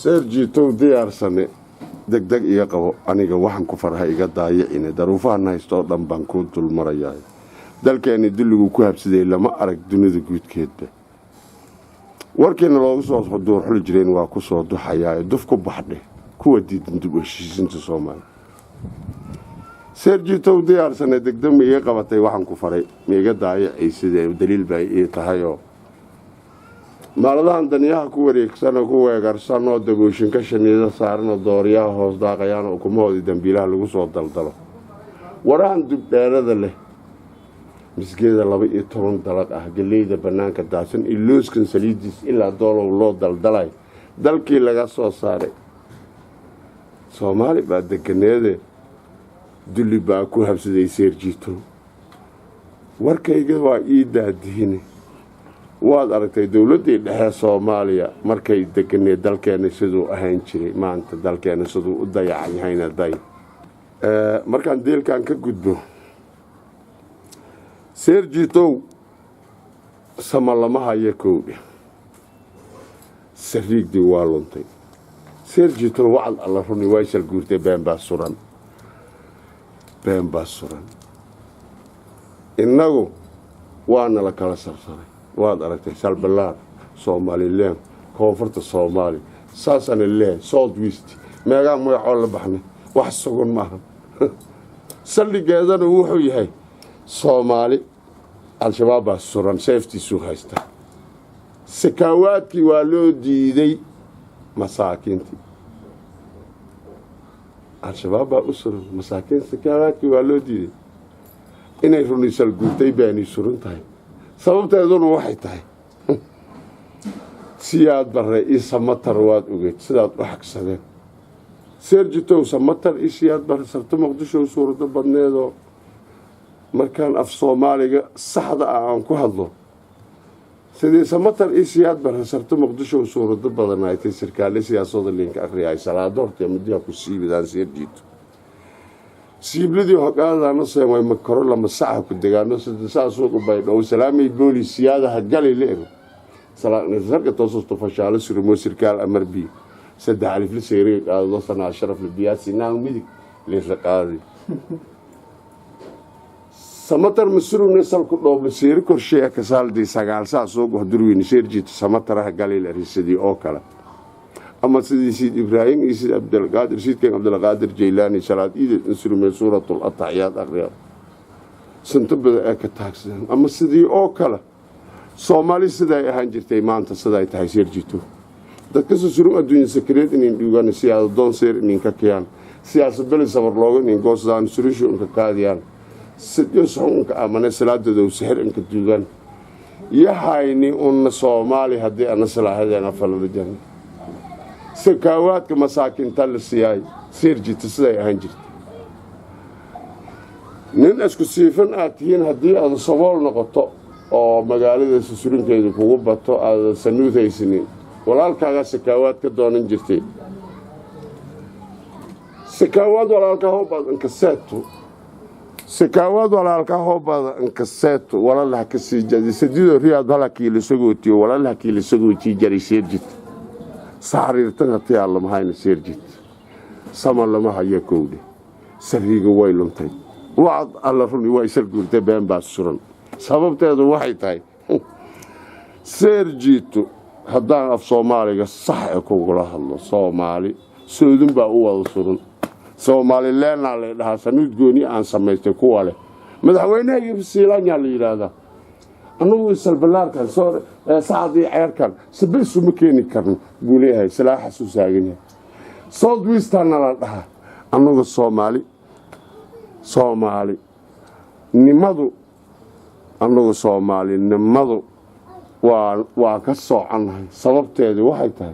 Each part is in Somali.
Seerjiitow diyaarsane, degdeg iga qabo. Aniga waxaan ku farha iga daayicine. Daruufahan haysta oo dhan baan kuu dulmarayaa. Dalkeenni dulliguu ku habsaday lama arag dunida guudkeedba. Warkiina loogu soo duurxuli jireen waa ku soo duxayaa. Duf ku baxdhe kuwa diidan dib u heshiisinta Soomaaliya. Seerjiitow diyaarsane, degdeg ma iga qabatay? Waxaan ku faray ma iga daayacay? Sidee daliil bay ii tahayoo maaladahan daniyaha ku wareegsanoo ku weegarsanoo dagooshinka shaniida saaranoo dooriyaha hoos daaqayaan, ukumahoodii dambiilaha lagu soo daldalo, warahan dubdheerada leh, misgeeda 12 dalaq ah, geleyda bannaanka daadsan iyo looskan saliidiis ilaa Doolow loo daldalay, dalkii laga soo saaray Soomaali baa deganeede, dulli baa ku habsaday. Seerjiito, warkayga waa ii daadihine. Waad aragtay dowladdii dhexe Soomaaliya markay deganeed dalkeenna siduu ahaan jiray, maanta dalkeenna siduu u dayacan yahayna. Day markaan deelkan ka gudbo, Seerjiitow, sama lama hayo kowdhe, sariigdii waa luntay. Seerjiitow, wacad alla runi way sal guurtay, been baa suran, been baa suran. Innagu waana la kala sarsaray. Waad aragtay Salbalaar, Somalilan, koonfurta Soomaaliya, saasana leehay, South West, meegaa magacoo la baxnay, wax sugan maaha. Saldhigeedana wuxuu yahay Soomaali. Al-Shabaab baa suran, seeftiisuu haysta. Sakaawaadkii waa loo diiday masaakiintii. Al-Shabaab baa u suran masaakiin, sakaawaadkii waa loo diiday. Inay runisal guurtay baanay suran tahay. Sababteeduna waxay tahay Siyaad Barre iyo Samatar waad ogeed sidaad u xagsadeen. Seerjitow, Samatar iyo Siyaad Barre sarto Muqdisho suurado badneedoo markaan af Soomaaliga saxda ah aan ku hadlo, sidii Samatar iyo Siyaad Barre sarto Muqdisho suurado badanaaytay, sarkaale siyaasada liinka akriyaay, salaado hortee mudiha ku siibidaan. Seerjiito, siibladii hogaadana seen makaro lama saxa ku degaano saa suuqa Baydhabo salaamay boolis siyaadaha gali leero sarka toosusto fashaalo surumo sirkaal amar bi saddex alifla seeriga qaadado sanaa sharaf biyaasi naan midig leesla qaaday. Samatar masurune salku dhooble seeri korsheeya kasaaldii sagaal saa suuqa hodurweyne. Seerjiito, Samataraha galil arisadii oo kale ama sidii Siid Ibraahim iyo Siid Cabdilqaadir, Siidkan Cabdilqaadir Jaylaani salaad iideed insurumee suuratul ataxiyaad aqriya santabada ee ka taagsadeen ama sidii oo kale. Soomaali siday ahaan jirtay, maanta siday tahay. Seerjito, dadka susurun adduunya sakareed inin dhuugan, siyaada doon seer inin ka kiyaan, siyaasa beli sabar looga inin goosdaan, surishu inka kaadiyaan, sidyo soxon inka amane, salaadooda sixir inka duugan yahayni unna. Soomaali haddii ana salaahadeena falada janna, sakaawaadka masaakiinta la siyaay. Seerjita, siday ahaan jirta, nin isku siifan aad tihiin, haddii aad sabool noqoto oo magaalada susurinkeedu kugu bato, aada sanuud haysanin, walaalkaagaa sakaawaad ka doonan jirtay. Sakaawaad walaalkaa hoobaad inkaseeto, sakaawaad walaalkaa hoobaada inkaseeto, walalaha ka sii jadi sadidoo riyaad halakii lasagootiyo, walalaha lasagootii jaray. Seerjita, saxriirtan hatayaa lama hayna. Seerjit, sama lama hayo kowdhe, sariiga way luntay, wacad alla runi waa isal guurtay, been baa suran. Sababteedu waxay tahay, Seerjiito, haddaan af Soomaaliga sax e kugula hadlo, Soomaali soodin baa u wada suran. Soomaalileenaa lay dhahaa, sanuud gooni aan samaystay kuwa leh madaxweynaha Siilaanyaa la yidhaahdaa. Annagu Salbalaarkan sacadii ceerkan sabe isuma keeni karno buu leeyahay, salaaxasuu saagan yahay. South Westana la dhahaa. Annagu Soomaali, Soomaali nimadu, annagu Soomaalinimadu waa ka soocannahay. Sababteedu waxay tahay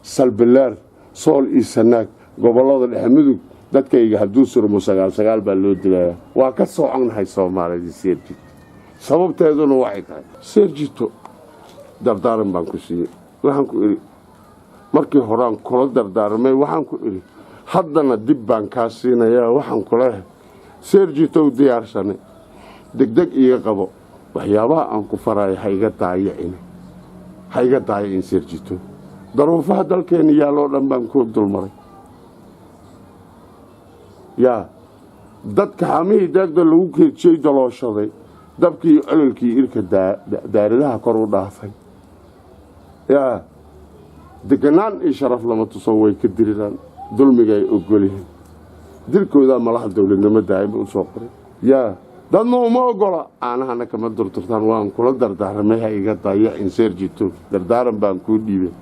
Salbalaar, Sool iyo Sanaag, gobollada dhexe, Mudug, dadkayga hadduu surmo sagaal sagaal baa loo dilayaa. Waa ka soocannahay Soomaalidii. Seerjito, sababteeduna waxay tahay, Seerjito, dardaaran baan ku siiyey. Waxaan ku idhi markii horaan kula dardaarmay, waxaan ku idhi haddana dib baan kaa siinayaa. Waxaan kula Seerjitow diyaarsanay, degdeg iiga qabo. Waxyaabaha aan ku faraayo ha iga daayicin, ha iga daayicin. Seerjito, Daruufaha dalkeena yaalloo dhan baan ku dulmaray. Yaa dadka xamihii deegda lagu keejiyey dalooshaday, dabkii ololkii irka daaradaha kor u dhaafay? Yaa deganaan iyo sharaf lama tuso, way ka diriraan, dulmigay ogolyihiin, dilkoodaa malaha dowladnimo daa'ima u soo qoray. Yaa dadna uma ogola, caanahana kama durdurtaan. Waan kula dardaaramay, ha iga dayacin. Serjito, dardaaran baan kuu dhiibay.